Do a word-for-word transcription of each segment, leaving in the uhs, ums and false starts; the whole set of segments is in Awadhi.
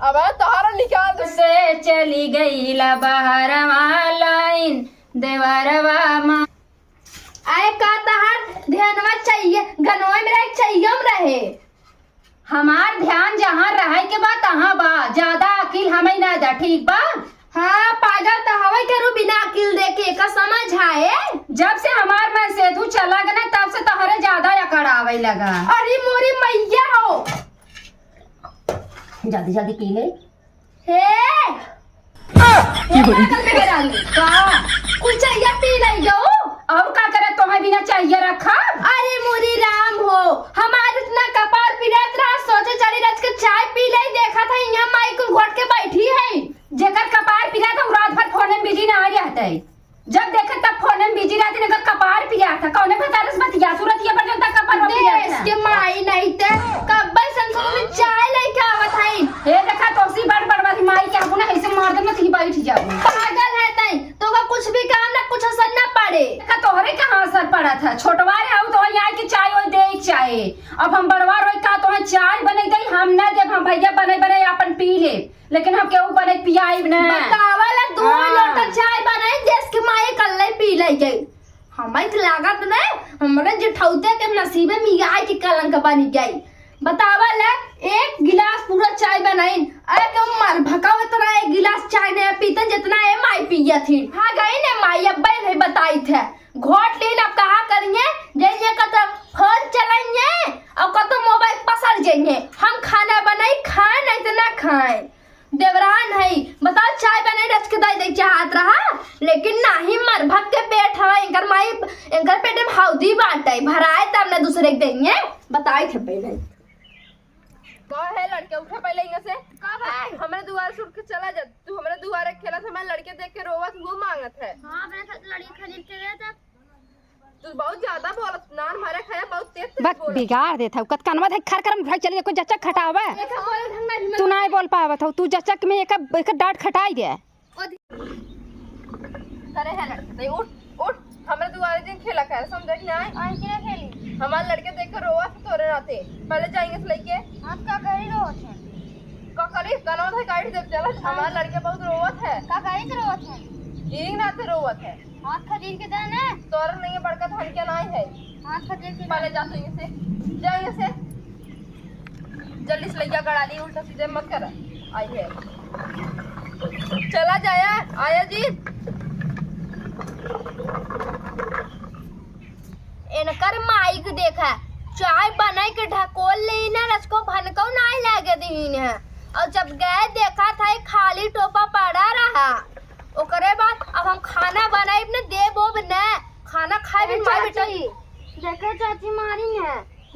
अब तोहरा निकाल दे। से चली गई ला बहरवा लाइन देवरवा मा। आए का तहार ध्यानवा चाहिए, गनवा में रहे, चाहिए में रहे। हमार ध्यान जहाँ रहे के बा, तहाँ बा। ज्यादा अकिल हमें ना दा, ठीक बा? हाँ, पागल त हवे करू बिना अकिल देखे, का समझ आए? जब से हमार मन से तू चला गया ना, तब से तोहरे ज्यादा अकड़ आवे लगा। अरे मोरी मैया हो। जल्दी जल्दी पी ले। हे! हे पागल मेहरारू, का? कुछ चाहिए पी ले जाओ। और का करे, तोहे बिना चाहिए रखा? अरे मोरी राम हो, हमार इतना कपार पिरात रहा, सोचे चली रच के चाय पी ले, देखा था यहाँ माई कुल घोट के बैठी है। जेकर कपार पिरात है, उ रात भर फोन में बिजी ना रहते। जब देखे तब फोन में बिजी रहती, इनकर कपार पिरात है। कौने भतारे से बतिया, सूरत ये पर जनता कपार पिरात देश है। के माई नहीं ते, कब्बे संसद में चाय लेके आवत है। हे देखा, तोसी बड़ बड़ वाली माई के अपना ऐसे मार दे, मत ही बैठ जाओ। पागल है तई, तो का कुछ भी काम ना, कुछ असर ना पड़े। का तोहरे कहाँ असर पड़ा था? छोटवा रे आऊ तो यहाँ के चाय ओए दे चाय। अब हम बड़वा रोई का तोहे चाय बने दे, हम ना देब, हम भैया बने बने अपन पी ले, लेकिन हम केहू बने पियाइब ना। बतावा ला, दो हाँ। लोटा चाय बनाई, देश के माई कल्ले पी ले गई। हमें तो लागत ना, हमरे जेठौते के नसीबे में आए के कलंक बन गई। बतावा ला, एक गिलास पूरा चाय बनाइन, अरे के मर भकाओ इतना एक गिलास चाय नहीं पीते जितना ए माई पिया थी। हाँ गई ने माई, अब भाई बताई थे, घोट लीन अब कहा करिए, जइए कत फोन चलाइए और कत मोबाइल पसर जाइए। हम खाना बनाई, खाए नहीं तो ना खाए। देवरान है, बताओ, चाय बनाई रच के दे दे चाहत रहा, लेकिन नाही, मर भक के पेट है इनकर माई, इनकर पेट में हौदी बाटे, भराए तब ना दूसरे के देंगे। बताई थे पहले। का है लड़के, उठे पहले यहाँ से। का भाई? हमरे दुआरे से उठ के चला जा। तू हमरे दुआरे खेलत, हमारे लड़के देख के रोवत, वो मांगत है। हाँ, अपने साथ लड़के खरीद के गए थे। तू बहुत ज्यादा बोलत, नान मारे खाया, बहुत तेज तेज बक बोलत। बिगाड़ देत हऊ, कत कनवा धइ खर खरम भाई चलिए, कोई जचक खटावे। एक बोले ढंग ना तू नाहीं बोल पावत हऊ, तू जचक में एक, एक डांट खटाई दे। करे है लड़के, उठ, उठ, हमरे दुआरे दिन खेला कर, समझे कि नाहीं? आज क्या खेली? हमारे लड़के देख के रोवत तोरे नाते, पहले जाएंगे से लेके। आज का करी रोवत है? का करी? कनवा धइ काट दे, चला, हाँ। हमारे लड़के बहुत रोवत है। का करी के रोवत है? यही नाते रोवत है। हाथ खदेड़ के दे ना। तोर नहीं है, बड़का धन के नाई है। हाथ खदेड़ के पहले दे। जा तू यहाँ से, जा यहाँ से। जल्दी से लइया गड़ा ली, उल्टा सीधे मत कर। आई है। चला जाया, आया जी। इनकर माइक देखा, चाय बनाई के ढकोल ले ना, रचको भनकौ नाई लागे दीन है। और जब गए देखा था, खाली टोपा पड़ा रहा। ओकरे बाद अब हम खाना बनाइब न, देब ओब न, खाना खाए ए भी मार बेटा। चाची, देखे चाची मारी न।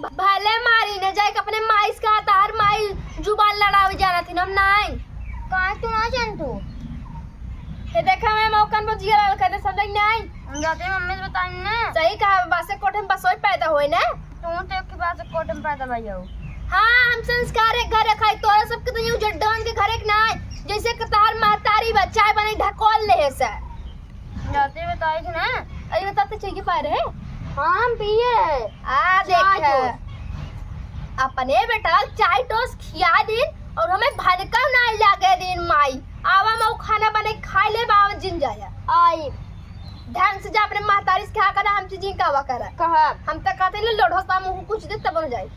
भ-, भले मारी न, जाए के अपने माई से कहा, तार माई जुबान लड़ावे जाना थी, हम नाई। काहे तू ना जान तू? ये देखा मैं मौकन पर जिया लाल कर दे, समझ नाई। हम जाते मम्मी से बताई न। सही कहा, बासे कोठे में बसोई पैदा होए न। तू तो एक बात से कोट में पैदा भई हो। हाँ, हम संस्कार एक घर रखाई, तोरा सबके तो यूं जड्डन के घर एक ना है, जैसे कि तहार महतारी बा, चाय बनाई ढकोल ले है से। जाते बताई थी ना। अरे बताते चाहिए पा रहे। हाँ, हम पिए। आ, चाय देख। टोस्ट। अपने बेटा चाय टोस्ट खिया दिन और हमें भनका ना लागे दिन माई। आवा मऊ खाना बने खाई ले बाव जिन जाया। आई। ढंग से जा अपने महतारी से कहा करा, हम चीजें कावा करा। कहा। हम त कहते ले लोढ़ो सा मुंह कुछ दे तब न जाई।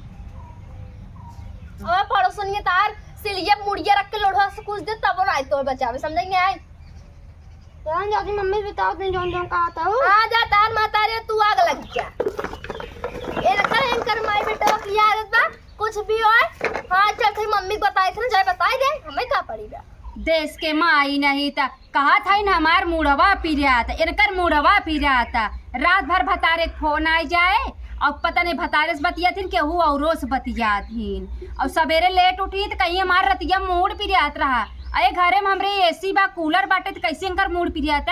और पड़ोसनिया तार सिलिया मुड़िया रख के लोढ़ो से कुछ दे तब न आई तो बचावे, समझ में आई? जान जाती मम्मी बताओ तुम जौन जौन कहा था। हाँ जा तार महतारी तू आग लग जा। ए रखा इनकर माई बेटा की आदत बा, कुछ भी होए। हाँ चल थे मम्मी को बताए थे ना, जाए बताए दे, हमें का पड़ी बा। देश के माई नहीं त कहा था इन हमार मुड़वा पिरात, इनकर मुड़वा पिरात। रात भर भतारे के फोन आइ जाए और पता नहीं भतारे से बतियात हिन, केहू औरो से बतियात हिन। और सबेरे लेट उठी त कहीं हमार रतिया मूड पिरात रहा। अरे घरे में हमरे एसी बा, कूलर बाटे, त कैसे इनकर मूड पिरात?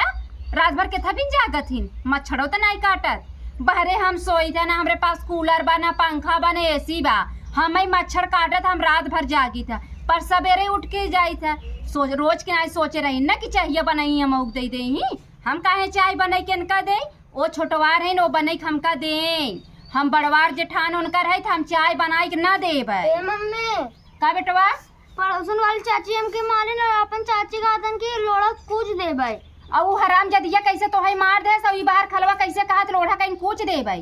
रात भर केथा बिन जागत हिन, मच्छरो त नाई काटत। बहरे हम सोई था ना, हमरे पास कूलर बा, ना पंखा बा, ना एसी बा। हमें मच्छर काटत, हम रात भर जागी था, पर सबेरे उठ के जाई था। सोच, रोज के नाई सोचे रही ना कि चाहिए बनाई हम उग दे दे ही। हम काहे चाय बनाई के इनका दे? ओ छोटवार है, ओ बनाई के हमका दे। हम बड़वार जेठान उनकर है, त हम चाय बनाई के ना देबै। ए मम्मी। का बेटवा? पड़ोसन वाली चाची हमके मारे न, अपन चाची कहतन कि लोढ़ा कूच देबै। अउ उ हरामजादिया कैसे तोहई मार देस, अउ ई बाहर खलवा कैसे कहत लोढ़ा कहीं कूच देबै।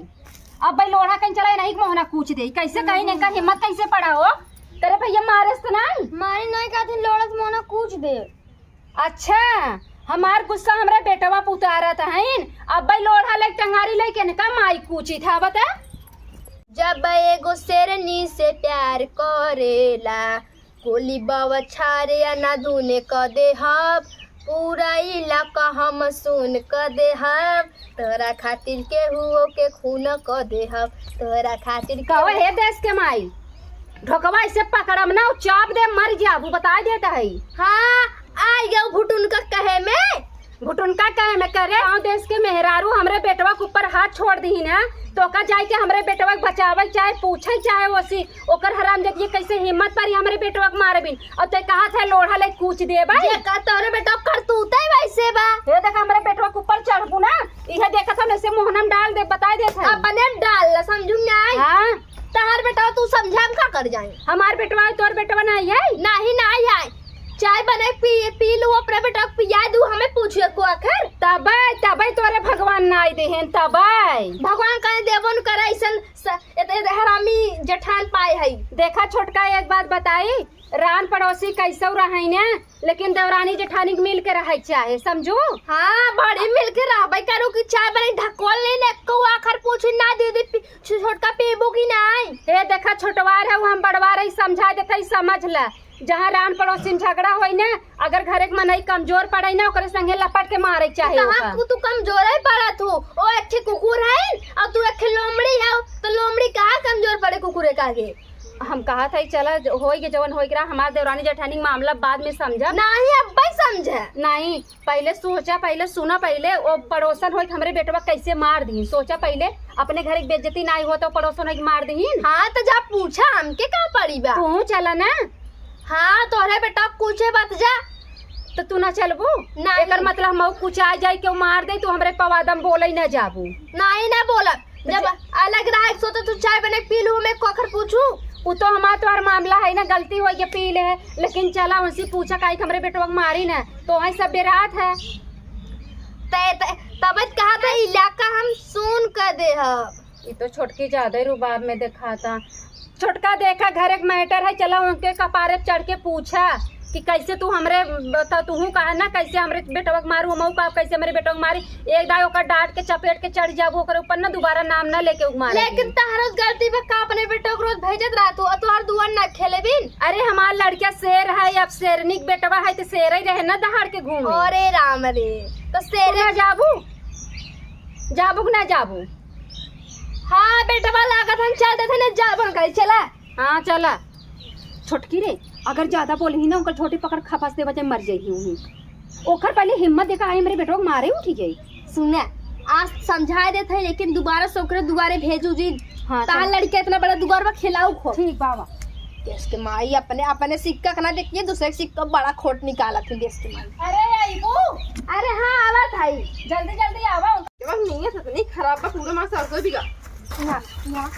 अब भाई लोढ़ा कहीं चला नहीं मोहना कूच दे, कैसे कहीं नहीं का हिम्मत कैसे पड़ा हो? तेरे भैया मारेस तो नहीं? मारे नहीं कहते लोढ़ा से मोहना कूच दे। अच्छा, हमार गुस्सा हमरे बेटवा पे उतारत हईन। अब भाई लोढ़ा लेके टंगारी लेके इनका माई कूची था बता। जब एगो शेरनी से प्यार करेला, गोली बौछार अनाधुन क देहब, पूरा इलाका हम सुन क देहब, तोरा खातिर केहुओ के खून क देहब, तोरा खातिर कहो केहू हे देश के माई, ढोकवा ऐसे पकड़म ना, चाप दे, मर जाबू, बताई देत हई। हाँ, आई गयो भुटुन का कहे में। भुटुन का कहे में करे, गाँव देश के मेहरारू हमरे बेटवा के ऊपर हाथ छोड़ दीही ना, तो ओका जाए के हमरे बेटवा के बचावे चाहे, पूछे चाहे ओसी, ओकर हरामजादी कैसे हिम्मत पारी हमरे बेटवा के मारबिन। और ते कहा थे लोढ़ा ले कूच देबे। जे का तोरे बेटवा करतूते वैसे बा। ये देख हमरे बेटवा के ऊपर चढ़बू ना, इहे देखत हम ऐसे मोहनम डाल दे, बताई देत है। अपने डाल ला, समझू नहीं। हाँ। तहार बेटवा तू समझा हम का कर जाए? हमार बेटवा है, तोर बेटवा नहीं है? नहीं, नहीं है। चाय बने पी, पी लू, अपने बेटवा के पिया दू, हमें पूछे को आखिर। तबे, तबे तोरे भगवान ना आई देहेन, तबे। भगवान कहीं देबो न करे, ऐसन स-, एत-, एत हरामी जेठान पाए है। देखा छोटका, एक बात बताई, रान पड़ोसी कैसौ रहै ने, लेकिन देवरानी जेठानी के मिल के रहै के चाहे, समझू? हाँ, बड़ी मिल के रहबै करू कि चाय बनी ढकोल नहीं ने, एको आखर पूछी ना दीदी, पी-, छु-, छोटका पीबू कि नहीं? ए, देखा, छोटवार है, हम बड़वार है, समझा देते, समझ ले। जहाँ रान पड़ोसी में झगड़ा होई ने, अगर घरे के मनई कमजोर पड़े ना, ओकरे संगे लपट के मारे के चाहे कहाँ ओका। तू, तू कमजोर है पड़ा तू, ओ अच्छे कुकुर है, और तू एक लोमड़ी है, तो लोमड़ी कहाँ कमजोर पड़े कुकुरे का आगे? हम कहा था, चला, ज-, होई के जवन होई के रहा, हमार देवरानी जेठानी के मामला बाद में समझब। नाही, अब्बे समझे। नाही, पहिले सोचा, पहिले सुना, पहिले ओ पड़ोसन होई के हमरे बेटवा कैसे मार दीन। सोचा पहिले, अपने घर के बेइज्जती नाही हो तो पड़ोसन होई के मार दीन। हाँ, तो जा पूछा, हमके का पड़ी बा? तू चला ना। हाँ, तोहरे बेटवा कुछ है बात जा। तो तू ना चलबू? नाही। एकर मतलब हम कुछ आ जाई, केहू मार दे, तू हमरे पवादम बोले ना जाबू। नाही ना बोलब। जब अच्छा। अलग रहे के सोचो, तू चाय बने पी लू, हमें कोखर पूछू। उ तो हमार तोहर मामला है ना, गलती होई के पी ले है, लेकिन चला उनसे पूछा काहे के हमरे बेटवा के मारी ना, तो वही सब बेरात है। ते, ते, तब कहा था इलाका हम सुन कर दे ह। ये तो छोटकी ज्यादा ही रुबाब में दिखाता। छोटका देखा, घर एक matter है, चला उनके कपारे पे चढ़ के पूछा कि कैसे तू हमरे, बता, तूहू कहा ना, कैसे हमरे बेटवा के मारू, हमहू का, कैसे हमरे बेटवा के मारी। एक दाई ओकर डांट के चपेट के चढ़ जाबू, ओकर ऊपर ना दोबारा नाम ना लेके मारे लेकिन के। तहरो गलती बा का, अपने बेटवा के रोज भेजत रहा तू, और तोहर दुआर ना खेले बिन। अरे हमार लड़का शेर है, अब शेरनी के बेटवा है तो शेर ही रहे ना दहाड़ के घूमे। अरे राम रे, तो तू शेर ना जाबू, जाबू कि ना जाबू? हाँ बेटवा, लागत हम चल देते ना, जाबन कहीं चला। हाँ, चला। छोटकी रे, अगर ज्यादा बोलही ना, ओकर छोटी पकड़ खपस दे बचे मर जाई हूँ। ओकर पहले हिम्मत देखा, आई हमरे बेटवा के मारे उठी जाई। सुने, आज समझाए देत है, लेकिन दोबारा से ओकरे दुआरे भेजू जी। हाँ, तहार चल। लड़का इतना बड़ा दुआर बा, खिलाऊ खो। ठीक बाबा। देश के माई अपने, अपने सिक्का के ना देखिए, दूसरे के सिक्का बड़ा खोट निकालत है देश के माई। अरे आईबू। अरे हाँ, आवत है। जल्दी जल्दी आवा। ये बस नीयत इतनी खराब बा, पूरा मार सरसों बिगा। ना, ना।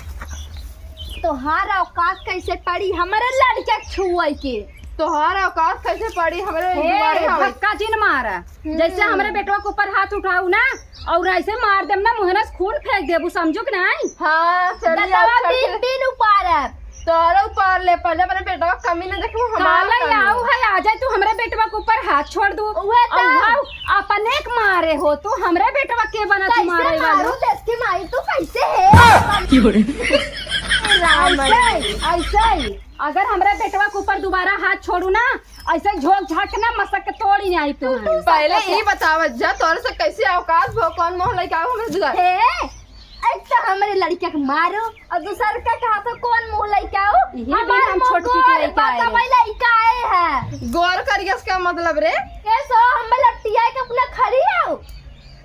तोहार औकात कैसे पड़ी हमरे लड़के छुए के? तोहार औकात कैसे पड़ी हमरे हे, दुआरे आवे? धक्का जिन मारा। हम्म। जैसे हमरे बेटवा के ऊपर हाथ उठाऊ ना, और ऐसे मार देम ना, मुहना से खून फेंक देबू, समझू कि नहीं? हाँ, चलिए, बतावा, अच्छा, दिन, अच्छा। दिन उपारब। तोहरा उपार ले, पहले अपने बेटवा के कमी ना देखबू, हमार काला कमी। आऊ है, आ जाए तू हमरे बेटवा के ऊपर हाथ छोड़ दू। उहे तो। और भाव अपने के मारे हो तू, हमरे बेटवा के बना तू कैसे मारे वाला। मारू देश की माई तू, कैसे है? क्यों रे? राम ऐसे ही, ऐसे ही। अगर हमरे बेटवा के ऊपर दोबारा हाथ छोड़ू ना, ऐसे झोंक झांक के ना मसक के तोड़ी आई तू। पहले ई बतावत जा, तोरे से कैसे औकात भो, कौन मोह लइके आओ हमरे दुआर? हे, एक तो हमरे लड़का के मारो, और दूसर का कहा तो कौन मुँह लइके आओ? इहे हमार बेर हम मुँह छोटकी के गोर लइके आए बा, रहे। तबे लइके आए हैं। गोर करियस का मतलब रे? कैसो हम लपटिया के अपना खड़ी आओ?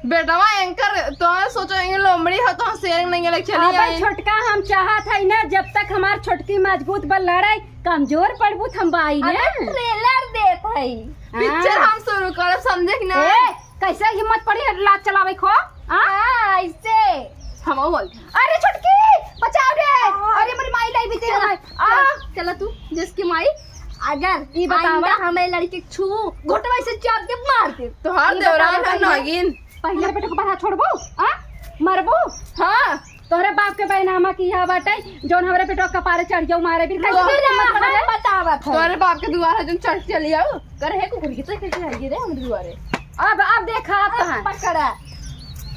बेटवा एंकर, तो सोचो ये लोमड़ी हो तो शेर नहीं है, चली अपन आई। छोटका हम चाहत है ना, जब तक हमार छोटकी मजबूत बा लड़ाई, कमजोर पड़बू त हम बाई ना। अबे trailer देत है। हाँ। Picture हम शुरू करब, समझे कि ना? ए, कैसे हिम्मत पड़ी लात चलावे को? हाँ? हाँ, ऐसे। हम बोल। अरे छोटकी, बचाओ रे। हाँ। अरे मोरी माई लाई बीते चला, हमारे। आ। चला, चला तू, जिसकी माई। अगर ई बतावा। आइंदा हमें लड़की छू, घोटवा से चाप के मार दे। तोहार ई देवरान बतावा है पहिले। नागिन। पहिले बेटा को पढ़ा छोड़बो, आ? मरबो? हाँ। तोहरे बाप के बैनामा की यह बाटे, जौन हमरे बेटवा कपारे चढ़ जाऊ मारे, फिर कैसे लो, फिर हिम्मत हम करे? बतावत है। तोहरे बाप के दुआरे जौन चढ़ चली आऊ, करे है कुकुर की तो कैसे आई रे हमरे दुआरे? अब, अब देखा, अब अब कहाँ? पकड़ा।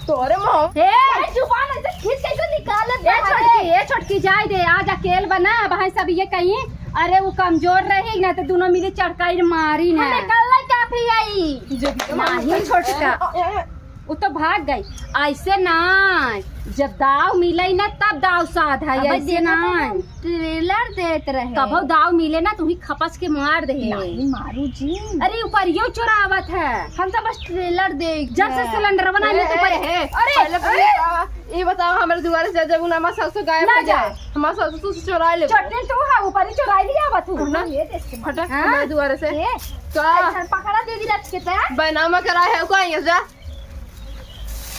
तोरे मुँह। ए! ए, जुबान ऐसे खींच कैसे निकालत ए, बाहर छोटकी, है? ए, छोटकी, जाए दे, आज अकेल बना, अब है सब ये कहीं, अरे, वो कमजोर रही ना, तो दोनों मिली चढ़काई मारी ना। हमें कल्ला काफी आई। जब नहीं, छोटका। ए, ए, ए। वो तो भाग गई। ऐसे ना, जब दाव मिले ना, तब दाव साध है, अब ऐसे देखा ना। तो हम trailer देत रहे। कबो दाव मिले ना, तुही खपस के मार दे। नहीं मारू जी। अरे, ऊपर यो चोरावत है। हम तो बस trailer देख जब से के। सिलेंडर बना ए, ले, तो ए, ऊपर ए, अरे, पहले, पहले अरे। बतावा, ये बतावा, हमारे दुआरे से जब हमारा सासू गायब ना हो जाए, जा। हमारा सासू से चुरा ले। चटनी तू है, ऊपर ही चुराई लिया बा तू। ना। ये देख के फटक हाँ? हमारे दुआरे से। ए, का? अच्छा, पकड़ा दे दी रख के तैयार। बैनामा कराए है, को आइए जा।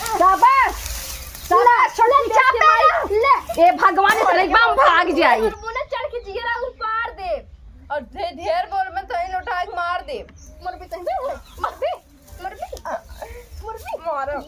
शाबाश, शाबाश, ले, छोटकी ले, चाप चाप। ले। ए भगवान, इतने बम भाग जाई। मुने चढ़ के जियरा उपार दे। और ढे-, ढेर बोल में तो इन उठा के मार दे। मर भी तंगे हो, मर भी, मर भी, मर भी। मारो।